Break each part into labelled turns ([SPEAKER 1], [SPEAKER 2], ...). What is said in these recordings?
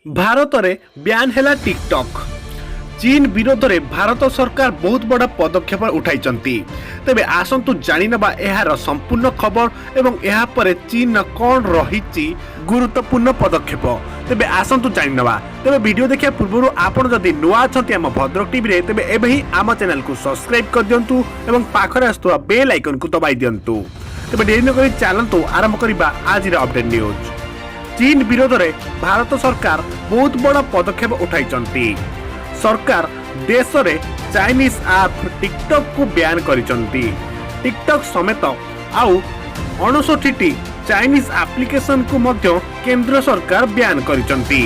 [SPEAKER 1] ଭାରତରେ ବ୍ୟାନ୍ ହେଲା ଟିକଟକ୍। ଚୀନ ବିରୋଧରେ ଭାରତ ସରକାର ବହୁତ ବଡ଼ ପଦକ୍ଷେପ ଉଠାଇଛନ୍ତି। ତେବେ ଆସନ୍ତୁ ଜାଣିନେବା ଏହାର ସମ୍ପୂର୍ଣ୍ଣ ଖବର ଏବଂ ଏହାପରେ ଚୀନର କ'ଣ ରହିଛି ଗୁରୁତ୍ୱପୂର୍ଣ୍ଣ ପଦକ୍ଷେପ। ତେବେ ଆସନ୍ତୁ ଜାଣିନେବା। ତେବେ ଭିଡ଼ିଓ ଦେଖିବା ପୂର୍ବରୁ ଆପଣ ଯଦି ନୂଆ ଅଛନ୍ତି ଆମ ଭଦ୍ରକ ଟିଭିରେ, ତେବେ ଏବେ ହିଁ ଆମ ଚ୍ୟାନେଲକୁ ସବସ୍କ୍ରାଇବ୍ କରିଦିଅନ୍ତୁ ଏବଂ ପାଖରେ ଆସୁଥିବା ବେଲ୍ ଆଇକନ୍କୁ ଦବାଇ ଦିଅନ୍ତୁ। ତେବେ ଡେରି ନକରି ଚାଲନ୍ତୁ ଆରମ୍ଭ କରିବା ଆଜିର ଅପଡେଟ୍ ନ୍ୟୁଜ୍। ଚୀନ ବିରୋଧରେ ଭାରତ ସରକାର ବହୁତ ବଡ଼ ପଦକ୍ଷେପ ଉଠାଇଛନ୍ତି। ସରକାର ଦେଶରେ ଚାଇନିଜ ଆପ୍ ଟିକଟକ୍କୁ ବ୍ୟାନ୍ କରିଛନ୍ତି। ଟିକଟକ୍ ସମେତ ଆଉ 59ଟି ଚାଇନିଜ ଆପ୍ଲିକେସନକୁ ମଧ୍ୟ କେନ୍ଦ୍ର ସରକାର ବ୍ୟାନ୍ କରିଛନ୍ତି।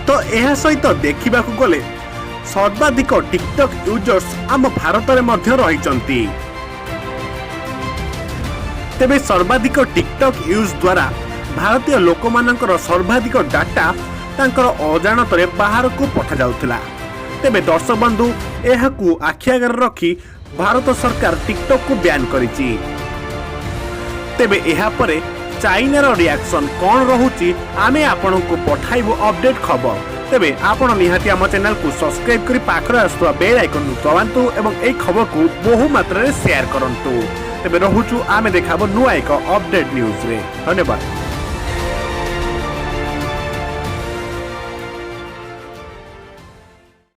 [SPEAKER 1] ତ ଏହା ସହିତ ଦେଖିବାକୁ ଗଲେ ସର୍ବାଧିକ ଟିକଟକ୍ ୟୁଜର୍ସ ଆମ ଭାରତରେ ମଧ୍ୟ ରହିଛନ୍ତି। ତେବେ ସର୍ବାଧିକ ଟିକଟକ୍ ୟୁଜ୍ ଦ୍ୱାରା ଭାରତୀୟ ଲୋକମାନଙ୍କର ସର୍ବାଧିକ ଡାଟା ତାଙ୍କର ଅଜାଣତରେ ବାହାରକୁ ପଠାଯାଉଥିଲା। ତେବେ ଦର୍ଶକ ବନ୍ଧୁ, ଏହାକୁ ଆଖି ଆଗରେ ରଖି ଭାରତ ସରକାର ଟିକଟକ୍କୁ ବ୍ୟାନ୍ କରିଛି। ତେବେ ଏହାପରେ ଚାଇନାର ରିଆକ୍ସନ୍ କ'ଣ ରହୁଛି, ଆମେ ଆପଣଙ୍କୁ ପଠାଇବୁ ଅପଡେଟ୍ ଖବର। ତେବେ ଆପଣ ନିହାତି ଆମ ଚ୍ୟାନେଲକୁ ସବସ୍କ୍ରାଇବ୍ କରି ପାଖରେ ଆସୁଥିବା ବେଲ୍ ଆଇକନ୍କୁ ଦବାନ୍ତୁ ଏବଂ ଏହି ଖବରକୁ ବହୁ ମାତ୍ରାରେ ସେୟାର କରନ୍ତୁ। ତେବେ ରହୁଛୁ ଆମେ, ଦେଖାହେବ ନୂଆ ଏକ ଅପଡେଟ୍ ନ୍ୟୁଜ୍ରେ। ଧନ୍ୟବାଦ।